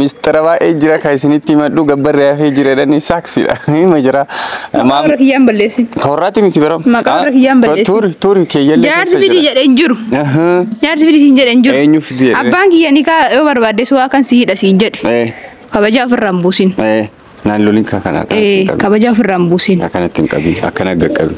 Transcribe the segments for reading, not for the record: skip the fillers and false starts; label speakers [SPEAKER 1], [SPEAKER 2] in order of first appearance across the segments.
[SPEAKER 1] Mistira baay'ee jira kan isinitti himadhu gabbarree hafee jira jedhanii saaksiidha. Hima jira.
[SPEAKER 2] Maqaa warra kiyyaan balleessin.
[SPEAKER 1] Korraatti miti bira.
[SPEAKER 2] Maqaa warra kiyyaan balleessin.
[SPEAKER 1] Tuuri tuuri keeyyallee
[SPEAKER 2] Jaarsi fidii jedhee hin jiru. Jaarsi fidii siin jedhee hin jiru.
[SPEAKER 1] Eenyu fidii jedhee?
[SPEAKER 2] Abbaan kiyya ni kaa yoo barbaadde su'aa kan si hidha siin jedhe. Kabajaa ofirraa hin buusin.
[SPEAKER 1] Naan loliin kan kana.
[SPEAKER 2] Kabajaa ofirraa hin buusin.
[SPEAKER 1] Akkanatti hin qabin. Akkana gaqqabi.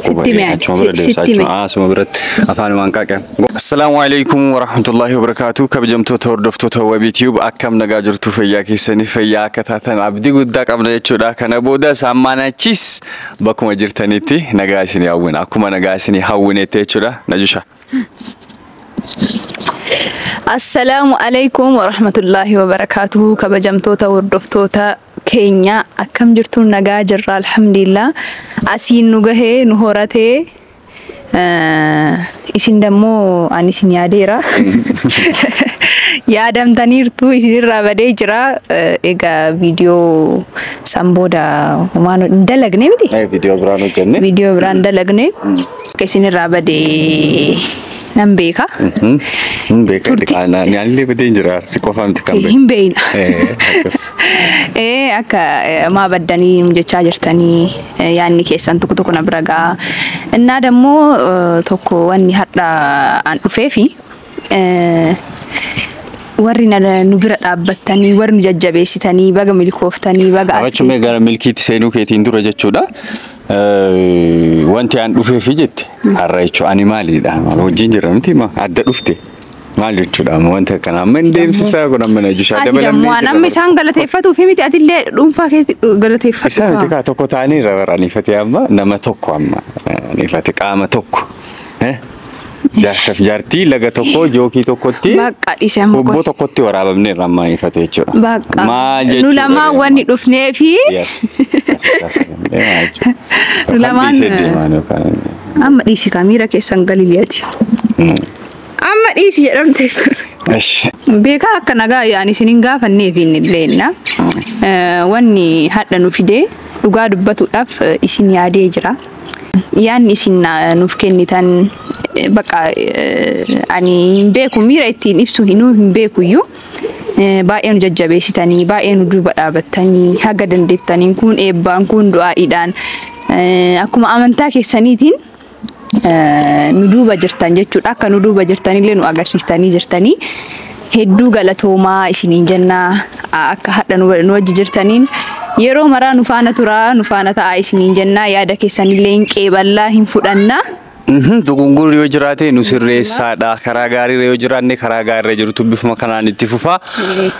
[SPEAKER 2] Sitti mi'aan.
[SPEAKER 1] Achuma bira deemsa.
[SPEAKER 2] Sitti
[SPEAKER 1] Achuma asuma biratti afaanumaan qaaqe. Assalaamu alaikum warahmatullahi wabarakaatu. Kabajamtoota hordoftoota Wabii Tube akkam nagaa jirtu fayyaa keessanii fayyaa akka taatan abdii guddaa qabna jechuudha. Kana booda saammaanachis bakkuma jirtanitti nagaa isinii hawwina. Akkuma nagaa isinii hawwinetti jechuudha. Najusha.
[SPEAKER 2] Assalaamu alaikum warahmatullahi wabarakaatuhu. Kabajamtoota hordoftoota keenya akkam jirtu nagaa jirra alhamdulillah. Asiin nu gahee nu horatee isin dammoo ani isin yaadeera. Yaadamtaniirtu isinirraa badee jira. Egaa viidiyoo san booda homaan hin dalagne miti.
[SPEAKER 1] Viidiyoo biraan hojjenne.
[SPEAKER 2] Viidiyoo biraan dalagne. Akka isinirraa badee nan beeka.
[SPEAKER 1] Hin beeka. Anillee badee hin jira. Si qofa miti kan beeku.
[SPEAKER 2] Hin beeyna.
[SPEAKER 1] Akkas.
[SPEAKER 2] Akka maa baddanii jechaa jirtanii yaadni keessan tokko tokko na bira ga'a. Innaa dammoo tokko wanni har'a an dhufeefi warri nu bira dhaabbattanii warri nu jajjabeessitanii baga milkooftanii baga as
[SPEAKER 1] Achuma gara milkiitti seenuu keetiin dura jechuudha. Wanti an dhufeefi jette har'a jechuudha. Ani maalidha? Hojiin jira miti ma adda dhufte. Maal jechuudha amma wanti akkana amma hin deemsisaa kun amma Najushaa
[SPEAKER 2] Ati
[SPEAKER 1] dabalamnee
[SPEAKER 2] dammoo an
[SPEAKER 1] jira
[SPEAKER 2] amma
[SPEAKER 1] bara.
[SPEAKER 2] isaan galateeffatuufi miti atillee dhuunfaa keetti galateeffadhu.
[SPEAKER 1] Isaa miti kaa tokko ta'anii irra bara aniifate amma nama tokko amma aniifate qaama tokko. Jaarsaaf jaartii laga tokko jookii tokkotti
[SPEAKER 2] Bakka dhiise amma
[SPEAKER 1] hubboo tokkotti waraabamneerra amma aniifate jechuudha.
[SPEAKER 2] Bakka
[SPEAKER 1] Maal
[SPEAKER 2] nu
[SPEAKER 1] jechuudha
[SPEAKER 2] lamaan wanni dhufneefi
[SPEAKER 1] Yes.
[SPEAKER 2] Nu lamaan, amma dhiisi kaa miira keessan galiliyaati. Amma dhiisi jedhamte. Beekaa akka nagaa yaa'an isin hin gaafanneef hin illeenna. Wanni hadha nu fidee dhugaa dubbatuudhaaf isin yaadee jira. Yaanni isin nuuf kennitan bakka ani hin beeku miira ittiin ibsu hinuu hin beekuyyuu. Baay'ee nu jajjabeessitanii baay'ee nu duuba dhaabattanii haga dandeettaniin kun eebbaan kun du'aa'iidhaan akkuma amantaa keessaniitiin nu duuba jirtan jechuudha. Akka nu duuba jirtanillee nu agarsiistanii jirtanii hedduu galatoomaa isiniin jennaa akka hadha nu wajji jirtaniin yeroo maraa nu faana turaa nu faana ta'aa isiniin jennaa yaada keessanillee hin qeeballaa hin fudhannaa.
[SPEAKER 1] Dogongorri yoo jiraate nu sirreessaadha. Karaa gaariirra yoo jiraanne karaa gaariirra jirtu bifuma kanaan itti fufaa.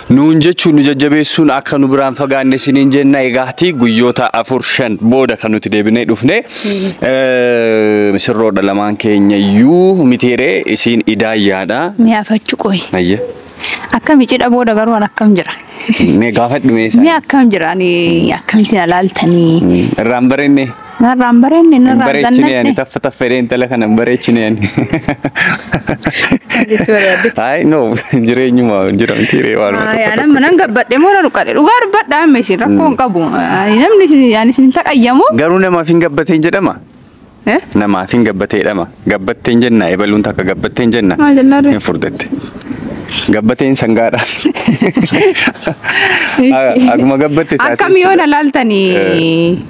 [SPEAKER 1] Nuun jechuun nu jajjabeessuun akka nu biraan fagaanne isiniin jenna. Egaati guyyoota 4-5 booda kan nuti deebinee dhufne. Misirroodha lamaan keenya iyyuu mitiiree isiin idaayyaadha.
[SPEAKER 2] Mi'aafachuu qoyi.
[SPEAKER 1] Ayye.
[SPEAKER 2] Akkami cidha booda garuu an akkam jira?
[SPEAKER 1] Mee gaafadhu mee isaa.
[SPEAKER 2] Mee akkam jira? Ani akkamitti na laaltanii?
[SPEAKER 1] Irraan bareenne.
[SPEAKER 2] Narraan bareenne
[SPEAKER 1] Hin
[SPEAKER 2] narraan
[SPEAKER 1] bareechine ani
[SPEAKER 2] zannanne.
[SPEAKER 1] taffa taffedhee intala kana hin bareechine ani. Ay no jireenyuma jira mitiiree waanuma
[SPEAKER 2] Ay,
[SPEAKER 1] tokko
[SPEAKER 2] ani amma nan gabbadhe moo nan uqqadhe? Dhugaa dubbadha amma isin rakkoo hin qabu. Ani namni isin ani isin taqayyamu.
[SPEAKER 1] Garuu namaaf hin gabbateen jedhama. Namaaf hin gabbatee jedhama. Gabbatteen jenna ebaluun takka gabbatteen jenna.
[SPEAKER 2] Maal jennaan ree?
[SPEAKER 1] Hin furdatte. Gabbateen sangaadha. Akkuma gabbatte taate.
[SPEAKER 2] Akkam yoo na laaltanii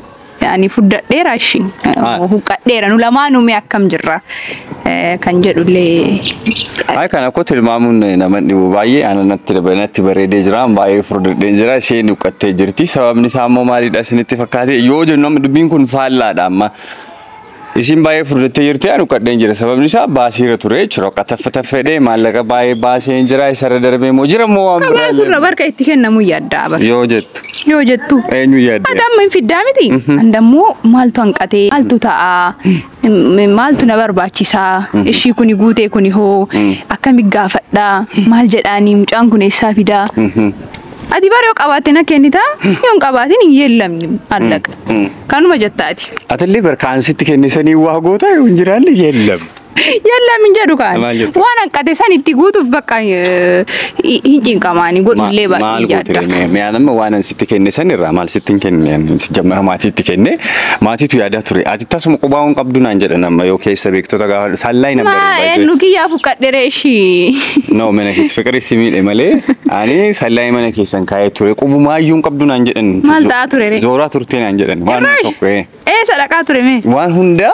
[SPEAKER 2] ani furdadheera ishiin huqqadheera nu lamaanuu mee akkam jirra kan jedhullee.
[SPEAKER 1] Ay kana koo tilmaamuun nama dhibu baay'ee ana natti bareedee jira baay'ee furdadhee jira isheen huqqattee jirti sababni isaa immoo maalidha isinitti fakkaate yoo jennu amma dubbiin kun faallaadha amma. Isin baay'ee furdattee jirti ani huqqadheen jira sababni isaa baasiirra ture jechuudha akka taffa taffedhee maallaqa baay'ee baaseen jira isarra darbee immoo jira immoo waan biraa
[SPEAKER 2] Baasuurra barka itti kennamu yaadda bara.
[SPEAKER 1] Yoo jettu.
[SPEAKER 2] Yoo jettu.
[SPEAKER 1] Eenyu yaadde?
[SPEAKER 2] Ati amma hin fiddaa miti. Andammoo maaltu hanqatee maaltu ta'a maaltu na barbaachisaa ishii kuni guutee kuni hoo akkami gaafadhaa maal jedhaanii mucaan kun eessaa fidaa. Ati bara yoo qabaatte na kennitaa yoo hin qabaatin hin yeellamni maallaqa. Kanuma jetta ati.
[SPEAKER 1] Atillee barkaan sitti kennisanii waa gootaa yoo hin jiraanne yeellam.
[SPEAKER 2] Yalla min jedhu kaan. Waan hanqate san itti guutuuf bakka hin cinqamaani godhullee
[SPEAKER 1] baay'ee. Maal goote mi'a nama waan sitti kenne san irraa maal sitti hin kenne jammara maatiitti kenne maatiitu yaadaa ture. Ati tasuma qubaa hin qabdu naan jedhan amma yoo keessa beektota gaafa sallaa hin
[SPEAKER 2] Maa eenyu kiyyaa fuqqadhere ishii.
[SPEAKER 1] No mana keessa fiqiri si miidhe malee ani sallaa mana keessan kaa'ee ture qubumaayyuu hin qabdu naan jedhan.
[SPEAKER 2] Maal ta'aa ture ree?
[SPEAKER 1] Zooraa turte naan jedhan waan tokko.
[SPEAKER 2] Ee sadaqaa ture mee?
[SPEAKER 1] Waan hundaa.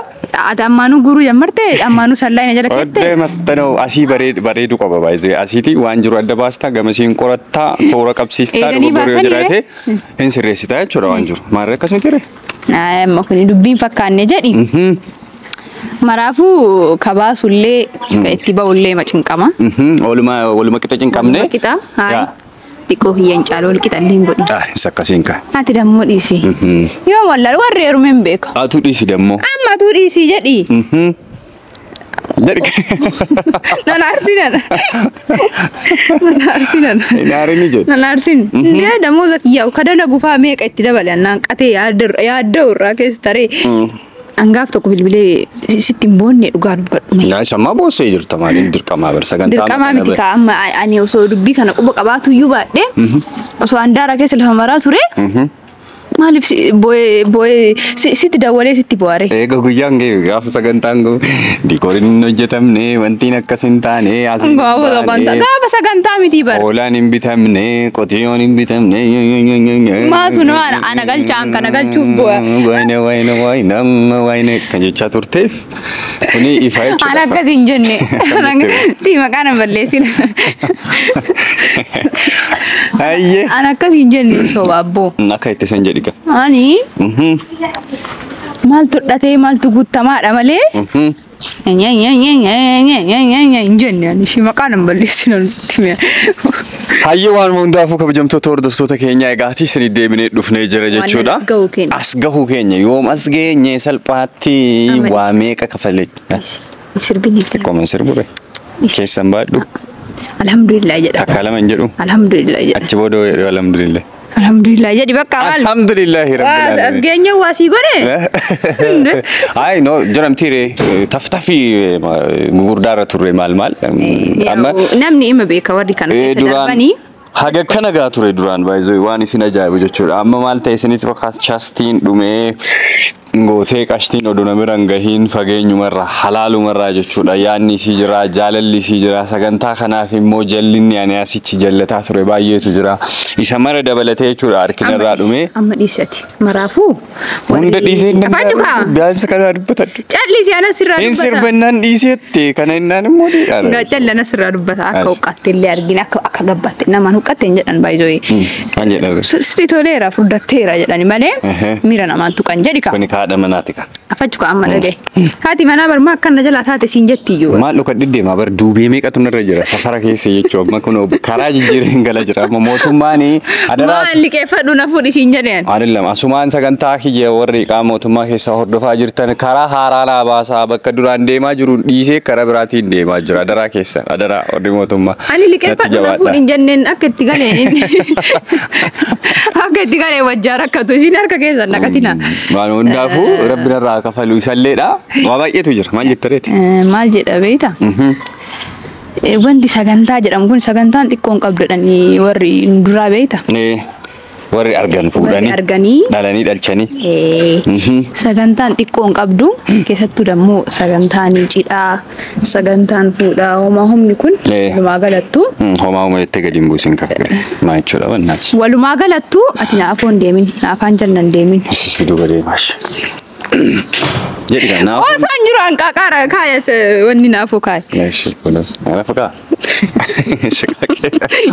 [SPEAKER 2] Ati ammaanuu guruu jammartee ammaanuu sallaa ina jala keette.
[SPEAKER 1] Oddee mastanoo asii bareedu qaba baay'ee asiiti waan jiru adda baastaa gamasiin qorattaa toora qabsiistaa dogoggora yoo jiraate hin sirreessitaa jechuudha waan jiru. Maarree akkasumatti ree?
[SPEAKER 2] Amma kun dubbiin fakkaanne jedhi. Maraafuu kabaasullee itti ba'ullee macinqama.
[SPEAKER 1] Waluma qixa cinqamne.
[SPEAKER 2] Waluma qixa. Haa. Xiqqoo kiyyaan caalu wal qixallee hin godhin.
[SPEAKER 1] Isa akkasiin kaa.
[SPEAKER 2] Ati dammoo dhiisi. Yoo wallaal warri heerume hin beeku.
[SPEAKER 1] Atuu dhiisi dammoo.
[SPEAKER 2] Amma atuu dhiisi jedhi. Nan aarsinan. Nan aarsinan.
[SPEAKER 1] Hin aarini jedhu.
[SPEAKER 2] Nan aarsin. Indee dammoo zakiyyaa ka dalagu faa meeqa itti dabale annaan qatee yaadda'u irraa keessa taree. Angaaf tokko bilbilee sitti hin boonne dhugaa dubbadhu.
[SPEAKER 1] Yaa isa ammaa boossee jirta maaliin dirqamaa bar sagantaa.
[SPEAKER 2] Dirqamaa miti kaa amma ani osoo dubbii kana quba qabaatu iyyuu baadhee osoo handaara keessa lafa maraa ture. Maaliif boo'ee sitti dawwalee sitti bo'aare?
[SPEAKER 1] Eega guyyaan ga'e gaafa sagantaan ga'u diikooriin hin hojjetamne wantiin akkas hin taane asiin hin
[SPEAKER 2] taane. Gaafa sagantaa miti bara.
[SPEAKER 1] Hoolaan hin bitamne qotiyoon hin bitamne.
[SPEAKER 2] Maasun waan ana galchaan kana galchuuf bo'aa.
[SPEAKER 1] Wayne wayne wayne wayne kan jechaa turteef kuni ifa jechuudha.
[SPEAKER 2] Ana akkas hin jenne. Tii maqaa na balleessina.
[SPEAKER 1] Ayyee.
[SPEAKER 2] Ana akkas hin jenne soba abboo.
[SPEAKER 1] Akka itti san jedhi.
[SPEAKER 2] Ani maaltu hidhatee maaltu guutamaadha malee hin jenne ani ishee maqaa nan balleessina sitti mi'a.
[SPEAKER 1] Hayyee waan hundaafuu kabajamtoota hordoftoota keenyaa egaati isin deebinee dhufnee jira jechuudha. As gahuu keenya yoom as geenye salphaatti waa meeqa kafalee.
[SPEAKER 2] Sirbini.
[SPEAKER 1] Xiqqooman sirbu be. Keessan baadhu.
[SPEAKER 2] Alhamdulillah jedha.
[SPEAKER 1] Takka lama hin jedhu.
[SPEAKER 2] Alhamdulillah jedha.
[SPEAKER 1] Achi booda alhamdulillah.
[SPEAKER 2] Alhamdulillah jadi bakka maal?
[SPEAKER 1] Alhamdulillah rabbil alamin.
[SPEAKER 2] As geenye waa sii godhe?
[SPEAKER 1] Ay no jiramti re taftafi gugurdaarra turre maal maal.
[SPEAKER 2] Amma namni ima beeka warri kana keessa darbanii.
[SPEAKER 1] Haga kana gaa ture duraan baay'ee waan isin ajaa'ibu jechuudha. Amma maal ta'e isinitti fakkaata chastiin dhumee gootee qashtiin oduu nama biraan gahiin fageenyumarraa halaalumarraa jechuudha. Yaanni isii jira, jaalalli isii jira. Sagantaa kanaaf immoo jallinni ani asichi jallataa ture baay'eetu jira. Isa mara dabalatee jechuudha harkinarraa dhumee.
[SPEAKER 2] Amma dhiisati. Maraafuu.
[SPEAKER 1] Hunda dhiisee hin danda'amu. Biyaansa kanaa dubbatadhu.
[SPEAKER 2] Callisii ana sirraa
[SPEAKER 1] Hin
[SPEAKER 2] dubbata.
[SPEAKER 1] sirbannaan dhiiseette kana innaan immoo dhiidha.
[SPEAKER 2] Calli ana sirraa dubbata. Akka huqqatte illee argina akka gabbatte namaan huqqatte hin jedhan baay'ee.
[SPEAKER 1] Maal jedhan?
[SPEAKER 2] Sitti toleera furdatteera jedhani malee miira namaan tuqan jedhi kaa.
[SPEAKER 1] Kuni haadha manaati kaa.
[SPEAKER 2] Afachu ka amma dhagaye. Haati manaa barmaa akkana jalaa taate siin jetti iyyuu.
[SPEAKER 1] Maal dhuka dhiddeema bar duubee meeqatu narra jira safara keessa jechuun amma kun karaa jijjiireen gala jira amma mootummaan adaraa.
[SPEAKER 2] Maal liqeeffadhu na fuudhi siin jedheen.
[SPEAKER 1] Adillam asumaan sagantaa kiyya warri qaama mootummaa keessaa hordofaa jirtan karaa haaraa laa baasaa bakka duraan deemaa jiru dhiisee karaa biraatiin deemaa jira adaraa keessan adaraa warri mootummaa.
[SPEAKER 2] Ani liqeeffadhu na fuudhi hin jenneen akka itti galee akka itti galee wajjaa rakkatu isiin harka keessan naqatina.
[SPEAKER 1] Waan hundaafuu rabbi narraa kafalu isalleedha. Waa baay'eetu jira. Maal jetta reeti?
[SPEAKER 2] Maal jedha beektaa? Wanti sagantaa jedhamu kun sagantaan xiqqoon qabdudhani warri duraa beektaa?
[SPEAKER 1] Warri argan fuudhanii.
[SPEAKER 2] Warri arganii.
[SPEAKER 1] Dhalanii dhalchanii.
[SPEAKER 2] Sagantaan xiqqoon qabdu keessattuu dammoo sagantaan cidhaa, sagantaan fuudhaa homaa humni kun walumaa galattu.
[SPEAKER 1] Homaa homa jettee gadi hin buusin kaffire. Maa jechuudha wannaati.
[SPEAKER 2] Walumaa galattu ati naafoo hin deemin, naafaan jalna hin deemin.
[SPEAKER 1] Si duuba deemaas. Jedhi kan naafoo.
[SPEAKER 2] Osoo hin jiru hanqaaqaara kaaya wanni naafoo kaaya.
[SPEAKER 1] Eeshi kun naafoo kaa.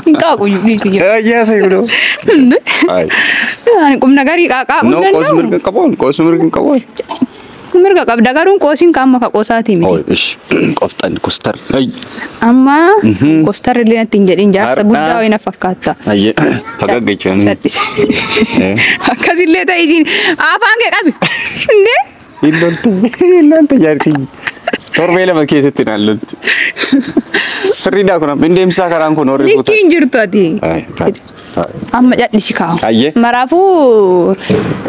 [SPEAKER 2] Hin qaaqu dhiisi.
[SPEAKER 1] Ayyaasa kun.
[SPEAKER 2] Ani qubna garii qaaqaa
[SPEAKER 1] No qoos mirga qaboon qoos mirga qaboon.
[SPEAKER 2] Mirga qabda garuun qoosiin qaama ka qoosaati miti.
[SPEAKER 1] Ish qoftan kostar.
[SPEAKER 2] Amma kostar illee natti hin jedhin jaarsa guddaa wayina fakkaata.
[SPEAKER 1] Ayyee fagagga jechuun.
[SPEAKER 2] Akkasillee ta'e isiin afaan kee qabi. Indee.
[SPEAKER 1] Illolti jaartii. Torbee lama keessatti naan lolti. Sirriidhaa kun hin deemsisaa karaan kun horri
[SPEAKER 2] fuuta. Likkiin jirtu ati. Amma cal'isi kaa'u. Maraafuu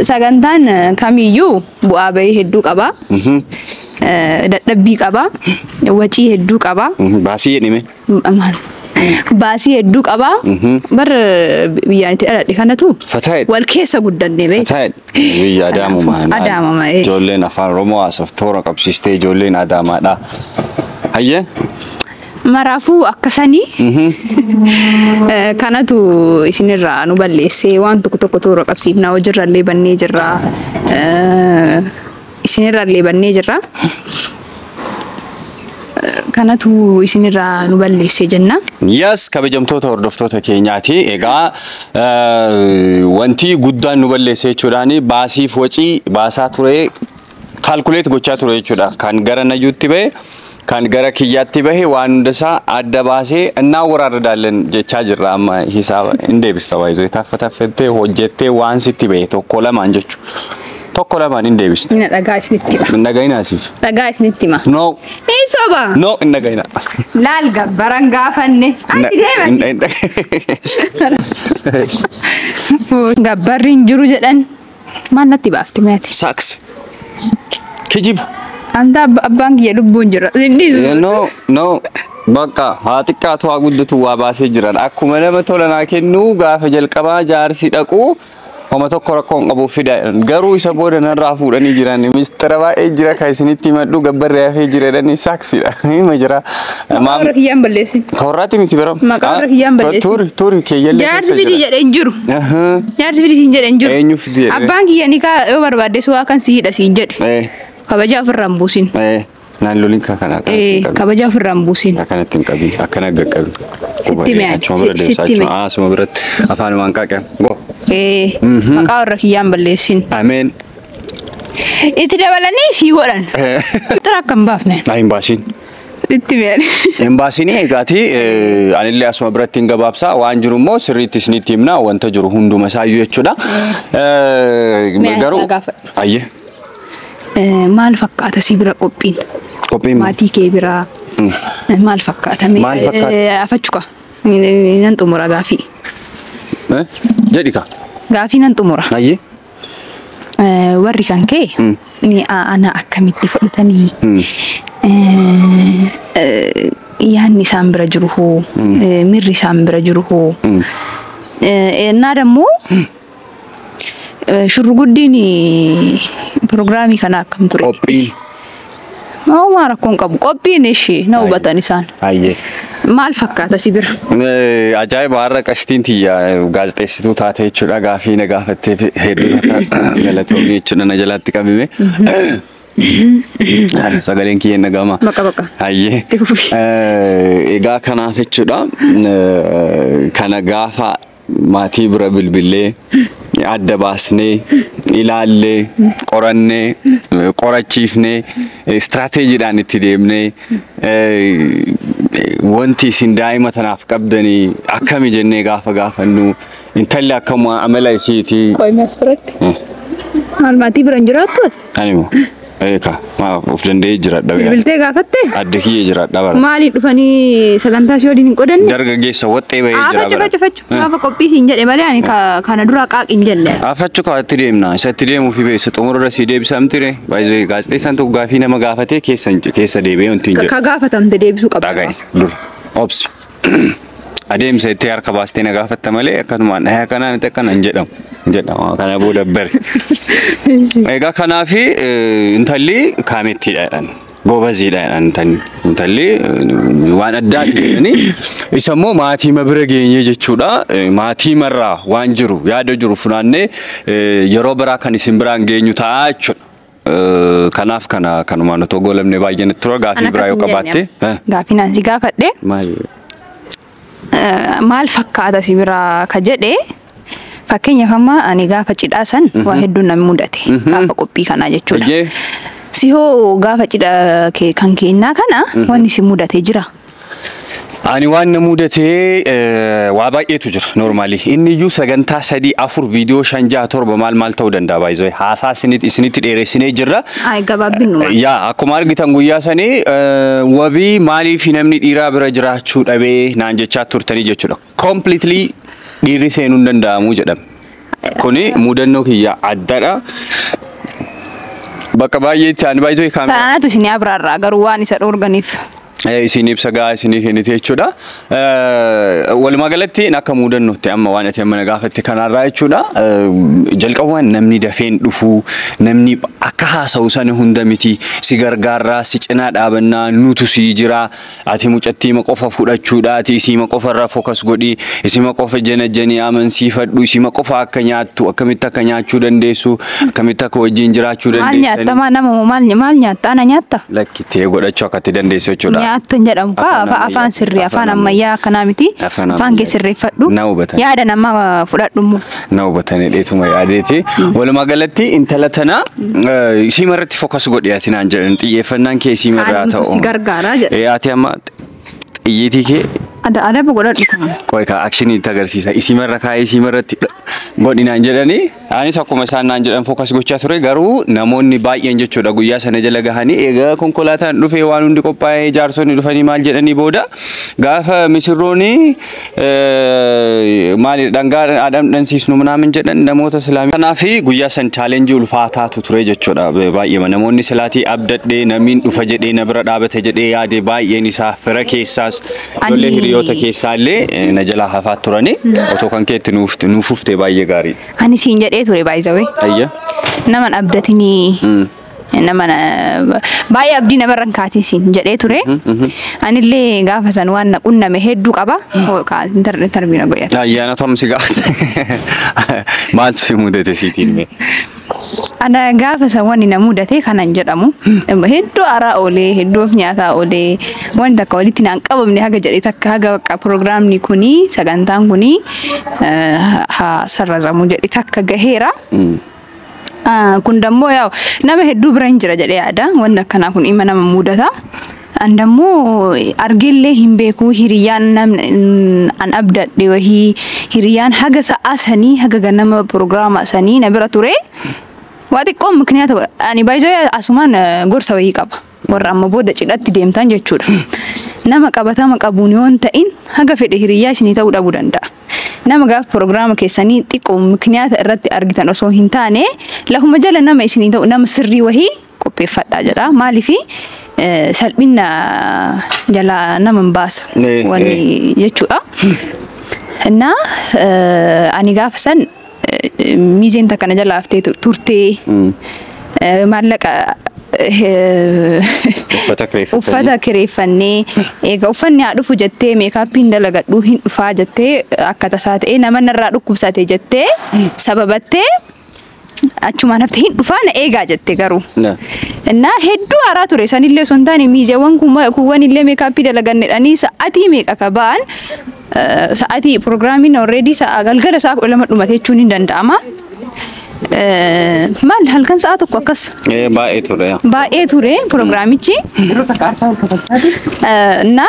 [SPEAKER 2] sagantaan kamiyyuu bu'aa bahii hedduu qaba. Dadhabbii qaba. Wacii hedduu qaba.
[SPEAKER 1] Baasii jedhime.
[SPEAKER 2] Maal? Baasii hedduu qaba. Bar biyyaan itti dhaladhe kanatu
[SPEAKER 1] Fataayidha.
[SPEAKER 2] wal keessa guddanne beekta.
[SPEAKER 1] Fataayidha. Biyya Adaamuma.
[SPEAKER 2] Adaamuma.
[SPEAKER 1] Ijoolleen afaan Oromoo haasoftu toora qabsiistee ijoolleen Adaamaadha. Hayyee.
[SPEAKER 2] Maraafuu akkasanii kanatu isinirraa nu balleessee waan tokko tokko toora qabsiifnaa hojiirrallee bannee jirra. Isinirrallee bannee jirra. Kanatu isinirraa nu balleessee jenna.
[SPEAKER 1] Yes, kabajamtoota hordoftoota keenyaati. Egaa wanti guddaan nu balleesse jechuudhaan baasiif wacii baasaa ture calculate gochaa ture jechuudha. Kan gara Najuutti bahe, kan gara kiyyaatti bahe waan hundasaa adda baasee innaa waraarradaalleen jechaa jirra amma hisaaba hin deebista baay'isoo taffa taffattee hojjettee waan sitti bahe tokko lamaan jechuudha. Tokko lamaan hin deebista.
[SPEAKER 2] Mina dhagaa isinitti hima.
[SPEAKER 1] Hin dhaga'inaasiif.
[SPEAKER 2] Dhagaa isinitti hima.
[SPEAKER 1] No.
[SPEAKER 2] Hin soba.
[SPEAKER 1] No, hin dhaga'ina.
[SPEAKER 2] Laal gabbaran gaafanne. Achi deeman. Gabbarri hin jiru jedhan. Maal natti baafte meeti?
[SPEAKER 1] Saaks. Kijiba.
[SPEAKER 2] Anta abbaan kiyya lubbuun jira.
[SPEAKER 1] No, no. Bakka haa xiqqaatu haa guddatu waa baasee jiran. Akkuma nama tola naa kennu gaafa jalqabaa jaarsi dhaqu homa tokko rakkoo hin qabu fida. Garuu isa booda narraa fuudhanii jiran. Mistira baay'ee jira kan isinitti himadhu gabbarri hafee jira jedhanii saaksiidha. Hima jira.
[SPEAKER 2] Maqaa warra kiyyaan balleessin.
[SPEAKER 1] Ka warraatti miti biram.
[SPEAKER 2] Maqaa warra kiyyaan balleessin.
[SPEAKER 1] Turi turi keeyyallee
[SPEAKER 2] Jaarsi fidii jedhee hin jiru. Jaarsi fidii siin jedhee hin jiru.
[SPEAKER 1] Eenyu fidii jedhee?
[SPEAKER 2] Abbaan kiyya ni kaa yoo barbaadde su'aa kan si hidha siin jedhe. Kabajaa ofirraa hin buusin.
[SPEAKER 1] Naan loliin kana.
[SPEAKER 2] Kabajaa ofirraa hin buusin.
[SPEAKER 1] Akkanatti hin qabin. Akkana qaqqabi.
[SPEAKER 2] Sitti mee?
[SPEAKER 1] Achuma bira deemsa.
[SPEAKER 2] Sitti mee?
[SPEAKER 1] Asuma biratti afaanumaan qaaqe. Go.
[SPEAKER 2] Maqaa warra kiyyaan balleessin.
[SPEAKER 1] Ameen.
[SPEAKER 2] Itti dabalanii sii godhan. Xira akka hin baafne.
[SPEAKER 1] Naa hin baasiin.
[SPEAKER 2] Itti mee?
[SPEAKER 1] Hin baasinii egaati anillee asuma biratti hin gabaabsaa waan jiru immoo sirriitti isinitti himna wanta jiru hunduma isaayyuu jechuudha.
[SPEAKER 2] Garuu
[SPEAKER 1] ayyee.
[SPEAKER 2] Maal fakkaata si bira qophiin?
[SPEAKER 1] Qophiin
[SPEAKER 2] maatii kee biraa maal fakkaata?
[SPEAKER 1] Maal fakkaata?
[SPEAKER 2] Afachuka. Nan xumura gaafii.
[SPEAKER 1] Jedhi ka.
[SPEAKER 2] Gaafii nan xumura.
[SPEAKER 1] Ayyee.
[SPEAKER 2] Warri kan kee ni ana akkamitti fudhatanii? Yaanni isaan bira jiru hoo? Mirri isaan bira jiru hoo? Innaa dammoo shurguddiin pirogiraamii kana akkam ture?
[SPEAKER 1] Qophiin.
[SPEAKER 2] Homaa rakkoon qabu. Qophiin ishee na hubatan isaan.
[SPEAKER 1] Ayyee.
[SPEAKER 2] Maal fakkaata si bira?
[SPEAKER 1] Ajaa'iba har'a qashtiin tiyya gaazexeessituu taate jechuudha. Gaafii na gaafattee hedduu galatoomii jechuudha na jalaatti qabime. Sagaleen kiyya na gama.
[SPEAKER 2] Bakka bakka.
[SPEAKER 1] Ayyee. Egaa kanaaf jechuudha. Kana gaafa maatii bira bilbilee adda baasnee ilaallee qorannee qorachiifnee istiraateejiidhaan itti deemnee wanti isin daa'ima tanaaf qabdanii akkami jennee gaafa gaafannu intalli akkama amala isiitii.
[SPEAKER 2] Qo'imee as biratti. Maal maatii bira hin jiraattu ati?
[SPEAKER 1] Ani moo? Eeka of danda'ee jiraadha.
[SPEAKER 2] Bilbiltee gaafatte?
[SPEAKER 1] Adda kiyya jiraadha bara.
[SPEAKER 2] Maaliin dhufanii sagantaa si waliin hin qodanne?
[SPEAKER 1] Dargaggeessa waxxee bahee jira bara.
[SPEAKER 2] Afachu fachu gaafa qophii siin jedhe malee ani kana dura qaaqi hin jenne.
[SPEAKER 1] Afachu kaa itti deemna. Isa itti deemuu fi beessa xumurra si deebisa miti baay'ee gaazexeessaan tokko gaafii nama gaafatee keessa deebi'ee wanti hin jedhu.
[SPEAKER 2] Ka gaafatamte deebisuu qabda.
[SPEAKER 1] Dhaga'i dur obsi. Adeemsa itti harka baastee na gaafatta malee akkasumaan dhahee akkanaa miti akkana hin jedhamu. Jedhama kana booda bare. Egaa kanaafi intalli kaamettiidha jedhan. Goobaziidha jedhan intalli. Intalli waan addaati jedhanii. Isa immoo maatii bira geenye jechuudha. Maatii marraa waan jiru yaada jiru funaannee yeroo biraa kan isin biraan geenyu ta'a jechuudha. Kanaaf kana kanumaan otoo goolamne baay'ee natti tura gaafii biraa yoo qabaatte.
[SPEAKER 2] Gaafii naan si gaafadhe.
[SPEAKER 1] Maali?
[SPEAKER 2] Maal fakkaata si biraa ka jedhe fakkeenyaaf amma ani gaafa cidhaa san waa hedduun na mudate gaafa qophii kanaa jechuudha. Si hoo gaafa cidha kan kennaa kana wanni si mudate jira?
[SPEAKER 1] Ani waan na mudate waa baay'eetu jira normaalii. Inni iyyuu sagantaa 3 4 viidiyoo 5 6 7 maal maal ta'uu danda'a baay'ee. Haasaa isinitti dheeressinee jirra.
[SPEAKER 2] Ay gabaabinuma.
[SPEAKER 1] Yaa akkuma argitan guyyaa sanii wabii maaliif namni dhiiraa bira jiraachuu dhabee naan jechaa turtanii jechuudha. Completely dhiirri seenuu hin danda'amu jedhama. Kuni mudannoo kiyya addadha. Bakka baay'eetti ani baay'ee kaameraa.
[SPEAKER 2] Sanaatu isin abraarraa garuu waan isa dhoorganiif.
[SPEAKER 1] Isin ibsa gahaa isinii kennite jechuudha. Walumaa galatti akka mudannootti amma waan ati amma na gaafatte kanarraa jechuudha. Jalqabaan namni dafeen dhufuu, namni akka haasa'u sana hunda miti, si gargaarraa, si cinaa dhaabannaa, nutu si jira, ati mucattiima qofa fudhachuudha, ati isiima qofa irraa focus godhi, isiima qofa janajjanii amansiifadhu, isiima qofa akka nyaattu, akkamitti akka nyaachuu dandeessu, akkamitti akka wajjin jiraachuu
[SPEAKER 2] Maal
[SPEAKER 1] dandeessu.
[SPEAKER 2] Nyaatta maa nama moo maal nyaatta ana nyaatta?
[SPEAKER 1] Lakki ta'ee godhachuu akka itti dandeessu jechuudha.
[SPEAKER 2] Nyaattu hin jedhamu kaa
[SPEAKER 1] Afaan
[SPEAKER 2] afaan
[SPEAKER 1] ammayyaa.
[SPEAKER 2] Sirrii afaan ammayyaa akkanaa miti.
[SPEAKER 1] Afaan
[SPEAKER 2] Afaan kee
[SPEAKER 1] ammayyaa.
[SPEAKER 2] sirreeffadhu.
[SPEAKER 1] Na hubatan.
[SPEAKER 2] Yaada namaa fudhadhu immoo.
[SPEAKER 1] Na hubatanii dheetuma yaadeeti. Walumaa galatti intala tana isiima irratti focus godhi ati naan jedhan, xiyyeeffannaan kee isiima irraa
[SPEAKER 2] Kaanumtu
[SPEAKER 1] ta'u.
[SPEAKER 2] si gargaaraa jedha.
[SPEAKER 1] Ati amma xiyyiitii kee
[SPEAKER 2] Adaba godhadhu kaa.
[SPEAKER 1] Qoy kaa, actionii itti agarsiisa. Isiima irra kaa'ee isiima irratti godhi naan jedhanii, anis akkuma isaan naan jedhan focus gochaa ture. Garuu namoonni baay'een jechuudha guyyaa sana jala gahanii, egaa konkolaataan dhufee waan hundi qophaa'ee jaarsonni dhufanii maal jedhanii booda, gaafa misirrooni maali dhangaa dhandhansiisnu ምናምን jedhan namoota islaamii. Kanaaf guyyaa san challenge ulfaataatu ture jechuudha baay'ee. Namoonni silaatii abdadhee namiin dhufa jedhee na bira dhaabate jedhee yaade baay'een isaa fira keessaas ijoollee hiriyoota keessaallee na jalaa hafaa turani. Otoo kan keetti nuuf nuufuftee baay'ee gaarii.
[SPEAKER 2] Ani siin jedhee ture baay'isawee.
[SPEAKER 1] Ayya.
[SPEAKER 2] Naman abdatinii nama baay'ee abdii namarra hin kaatin siin jedhee ture. Anillee gaafa san waan na qunname hedduu qaba. Interview na godhate.
[SPEAKER 1] Ayyaana tom si gaafate. Maaltu si mudate siitiin mee?
[SPEAKER 2] Ana gaafa san wanni na mudate kanan jedhamu. Hedduu aaraa oolee, hedduu of nyaataa oolee, wanti takka walitti naan qabamne haga jedhe takka, haga bakka piroogiraamni kuni, sagantaan kuni haa sararamu jedhe takka gaheera. Kun dammoo yaa'u nama hedduu bira hin jira jedhee yaada. Wanni akkanaa kun dhimma nama mudata. An dammoo argeellee hin beeku. Hiriyyaan namni an abdadhe wahii, hiriyyaan haga sa'aa sanii, haga ganama piroogiraama sanii na bira ture. Waa xiqqoon mikniyaata godha. Ani baay'ee asumaan gorsa wayii qaba. Warra amma booda cidhatti deemtan jechuudha. Nama qabatama qabuun yoo hin ta'in haga fedhe hiriyyaa isinii ta'uu dhabuu danda'a. Nama gaafa piroogiraama keessanii xiqqoo mikniyaata irratti argitan osoo hin taane lafuma jala nama isinii ta'u, nama sirrii wahii qopheeffadhaa jedha. Maaliifi salphina jalaa nama hin baasa wanni jechuudha. Innaa ani gaafa san miizeen takka na jala haftee turtee, maallaqa
[SPEAKER 1] Uffata kireeffatanii.
[SPEAKER 2] Uffata kireeffannee, egaa uffanni haa dhufu jettee, makeupiin dalagadhuu hin dhufaa jettee, akka tasaa ta'ee nama narraa dhukkubsate jettee sababattee achumaan hafte, hin dhufaa na eegaa jette garuu. Innaa hedduu aaraa ture. Sanillee osoo hin taane miizeewwan kuuwwan illee makeup dalagannedhanii sa'atii meeqa ka ba'an, sa'atii piroogiraamiin already sa'a galgala sa'a 12 dhumate jechuun hin danda'ama. Maal, halkan sa'a 1 akkas.
[SPEAKER 1] Baay'ee ture.
[SPEAKER 2] Baay'ee ture piroogiraamichi.
[SPEAKER 3] Yeroo takka aarsaa ol kafalchaati.
[SPEAKER 2] Na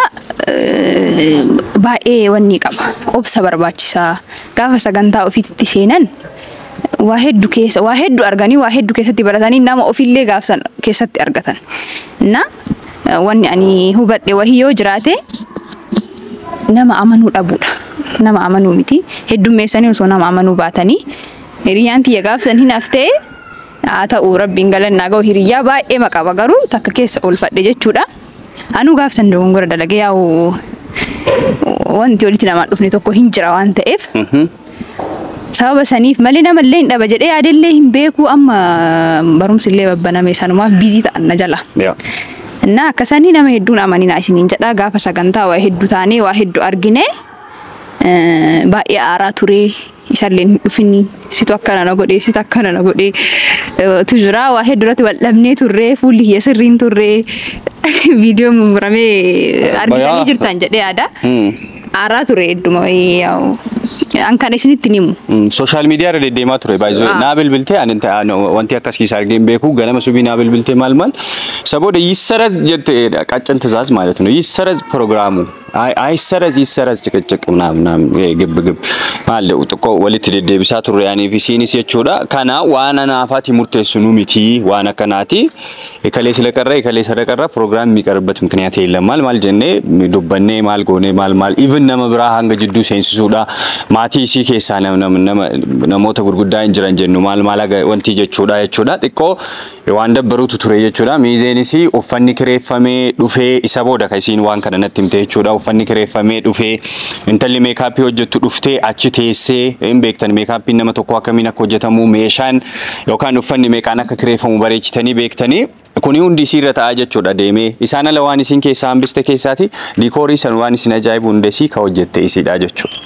[SPEAKER 2] baay'ee wanni qaba. Obsa barbaachisaa. Gaafa sagantaa ofiitti seenan waa hedduu keessa waa hedduu arganii, waa hedduu keessatti baratanii, nama ofiillee gaafsan keessatti argatan. Na wanni ani hubadhe wahii yoo jiraate nama amanuu dhabuudha. Nama amanuu miti. Heddummeessanii osoo nama amanuu baatanii, hiriyyaan tiyya gaafsan hin haftee, haa ta'u rabbiin galannaa ga'u, hiriyyaa baay'ee maqaba garuu takka keessa oolfadhe jechuudha. Anuu gaafsan dogongora dalagee, yaa'u wanti walitti namaan dhufne tokko hin jira waan ta'eef. Sababa saniif malee namallee hin dhaba jedhee yaadellee hin beeku. Amma barumsi illee babbaname, sanumaaf busy ta'an na jala. Innaa akkasanii nama hedduun amanina isiniin jedha. Gaafa sagantaa waa hedduu taanee waa hedduu argine, baay'ee aaraa ture. Isallee hin dhufini, situ akkana na godhee, situ akkana na godhee tu jira. Waa hedduu irratti wal dhabnee turre, fuulli kiyya sirriin turre, viidiyoo mummuramee argitanii jirtan jedhee yaada. Aaraa ture hedduma yaa'u an kana isinitti himu.
[SPEAKER 1] Social media irra deddeemaa ture baay'ee. Naa bilbiltee, ani wanti akkas keessa argee hin beeku, ganama subii naa bilbiltee maal maal saboota ይሰረዝ jette, ቀጭን ትእዛዝ ማለት ነው። ይሰረዝ ፕሮግራሙ፣ አይሰረዝ ይሰረዝ፣ ጭቅጭቅ ምናምን ምናምን ግብ ግብ maal xiqqoo walitti deddeebisaa turre anii fi isiinis jechuudha. Kana waan anaafaati murteessu nu miti, waan akkanaati. Ekalee ስለቀረ ekalee ስለቀረ ፕሮግራም የሚቀርበት ምክንያት የለም maal maal jennee dubbannee maal goonee maal maal even nama biraa hanga jidduu seensisuudha. Maatii isii keessaa namoota gurguddaa hin jiran jennu maal maal wanti jechuudha jechuudha. Xiqqoo waan dabbaruutu ture jechuudha. Miizeenis uffanni kireeffamee dhufee isa booda kan isiin waan kana natti himte jechuudha. Uffanni kireeffamee dhufee intalli meekaappii hojjettu dhuftee achi teessee hin beektan meekaappiin nama tokko akkamiin akka hojjetamu meeshaan yookaan uffanni meeqaan akka kireeffamu bareechitanii beektanii kuni hundi isiirra ta'aa jechuudha deemee isaan ala waan isin keessaa hambiste keessaati diikoorii san waan isin ajaa'ibu hundesii ka hojjette isiidha jechuudha.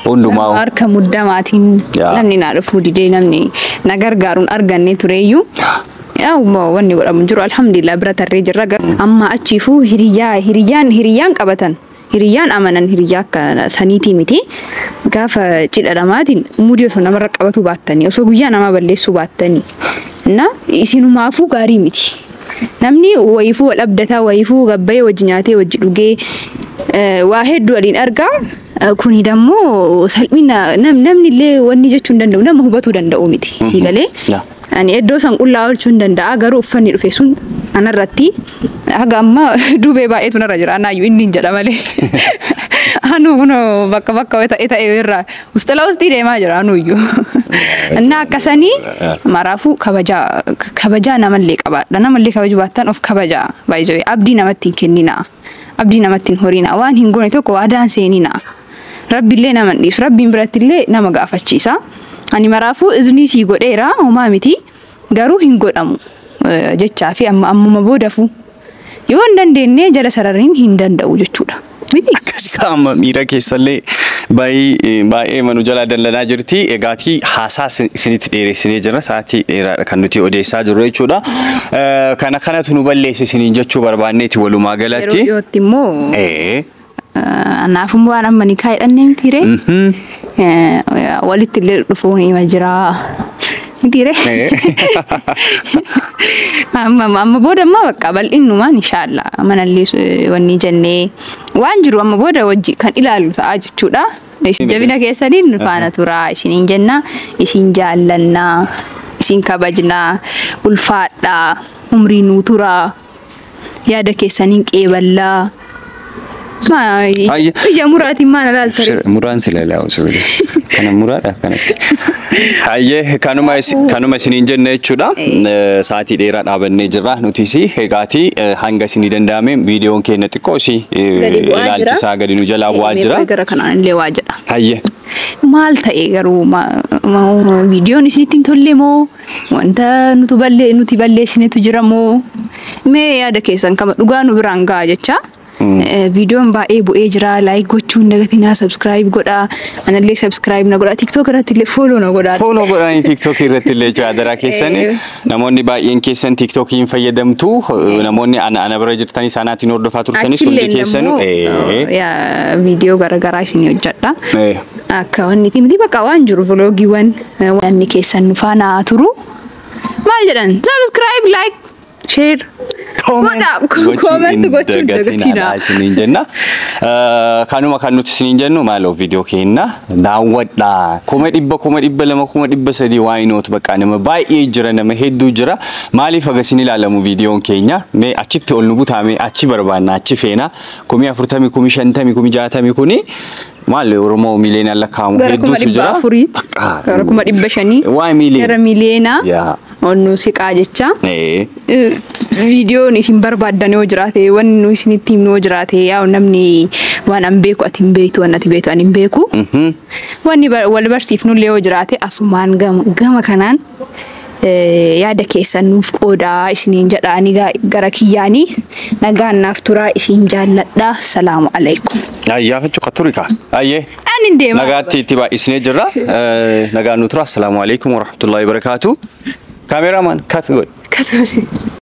[SPEAKER 1] Hundumaa
[SPEAKER 2] harka muddamaatiin namni naa dhufuu didee namni na gargaaruun arganne tureeyyuu. Yaa wanni godhamu jiru alhamdulillah bira tarree jirra. Amma achiifuu hiriyyaan qabatan. Hiriyyaan amanan hiriyyaa akka saniitii miti. Gaafa cidha lamaatiin muudii osoo namarra qabatu baattanii osoo guyyaa namaa balleessuu baattanii. Na isinumaafuu gaarii miti. Namni wayiifuu wal abdataa wayiifuu gabbayee wajji nyaatee wajji dhugee waa hedduu waliin argaa. Kuni dammoo salphina namni illee wanni jechuu hin danda'u nama hubatuu danda'u miti. Sii galee. Ani iddoo san qullaa oolchuu hin danda'a garuu uffanni dhufe sun anarratti haga amma duubee baay'eetu narra jira anaayyuu inni hin jedha malee. Anu kunoo bakka bakka ta'e ta'e irraa ustala ustii deemaa jira anuyyuu. Innaa akkasanii maraafuu kabajaa namallee qabaadha. Namallee kabajuu baattan of kabajaa baay'isee abdii namatti hin kenninaa. Abdii namatti hin horinaa. Waan hin goone tokko waadaan seeninaa. Rabbiillee nama hin dhiisu. Rabbiin birattillee nama gaafachiisa. Ani maraafuu iznii sii godheera homaa miti garuu hin godhamu jechaa fi amma ammuma boodafuu yoo hin dandeenye jala sarariin hin danda'u jechuudha. Miti?
[SPEAKER 1] Akkas qaama miira keessallee baay'ee manu jala dallanaa jirti. Egaatii haasaa isinitti dheeressinee jira. Sa'aatii dheeraadha kan nuti odeessaa jirru jechuudha. Kana kanatu nu balleesse isiniin jechuu barbaanneeti walumaa galatti.
[SPEAKER 2] Yeroo dhiyootti immoo anaafummoo waan amma nikaa hidhannee miti ree? Walitti illee dhufuun hima jira. Miti ree? Amma booda ammaa bakka bal'innumaan inshaalla manallee wanni jennee waan jiru amma booda wajji kan ilaallu ta'a jechuudha. Jabina keessaniin nu faana turaa isiniin jenna, isin jaallannaa, isin kabajnaa, ulfaadhaa, umrii nuu turaa, yaada keessaniin qeeballaa. Ija muraatiin maal ilaalta?
[SPEAKER 1] Muraan sila ilaalu sirrii. Kana muraadha kanatti. Hayyee kanuma isiniin jenna jechuudha. Sa'aatii dheeraa dhaabannee jirra nutis egaatii hanga isinii danda'ame viidiyoon keenya xiqqoo isii ilaalchisaa gadi nu jalaa bu'aa jira.
[SPEAKER 2] Gara kanaan illee waa jedha.
[SPEAKER 1] Hayyee.
[SPEAKER 2] Maal ta'e garuu viidiyoon isinitti hin tolle moo wanta nuti balleessinetu jira moo mee yaada keessan kama dhugaa nu biraan ga'a jecha. Viidiyoon baay'ee bu'ee jira. Like gochuu hin dagatinaa, subscribe godhaa. Anallee subscribe na godhaa. TikTok irratti illee follow na godhaa.
[SPEAKER 1] Follow godhanii TikTok irratti illee adaraa keessanii namoonni baay'een keessan TikTok hin fayyadamtu. Namoonni ana bira jirtanis anaatiin hordofaa turtanis hundi keessanuu
[SPEAKER 2] viidiyoo garaagaraa isin hojjedha. Akka wanni miti bakka waan jiru vloogiiwwan wanni keessan nu faana turu. Maal jedhan? Subscribe, like, share. Comment gochuu hin dagatinaa.
[SPEAKER 1] Isiniin jenna. Kanuma kan nuti isiniin jennu maaloo viidiyoo keenya daawwadhaa. 100,000, 200,000, 300,000 why not bakka nama baay'ee jira nama hedduu jira. Maaliif haga isin ilaalamu viidiyoon keenya? Mee achitti ol nu butaame achi barbaanna achi feena. 40,000, 50,000, 60,000 kuni maal Oromoo miiliyoonaan lakkaa'amu hedduutu jira.
[SPEAKER 2] Gara 500,000.
[SPEAKER 1] Waa miiliyoona.
[SPEAKER 2] Gara miiliyoona. Onnu siqaa jecha. Viidiyoon isin barbaaddan yoo jiraate wanni nu isinitti himnu yoo jiraate yaa namni waan an beeku ati hin beektu waan ati beektu ani hin beeku. Wanni wal barsiifnullee yoo jiraate asumaan gama kanaan yaada keessan nuuf qoodaa isiniin jedhaanii gara kiyyaanii nagaan naaf turaa isin jaalladha. Salaamu alaikum.
[SPEAKER 1] Ayyaafachuu qaturika. Ayyee.
[SPEAKER 2] Ani hin deemaa.
[SPEAKER 1] Nagaatti itti baay'isnee jirra. Nagaan nu tura. Assalaamu alaikum warahmatullahi wabarakaatu. Kaameramaan kat godhi.
[SPEAKER 2] Kat godhi.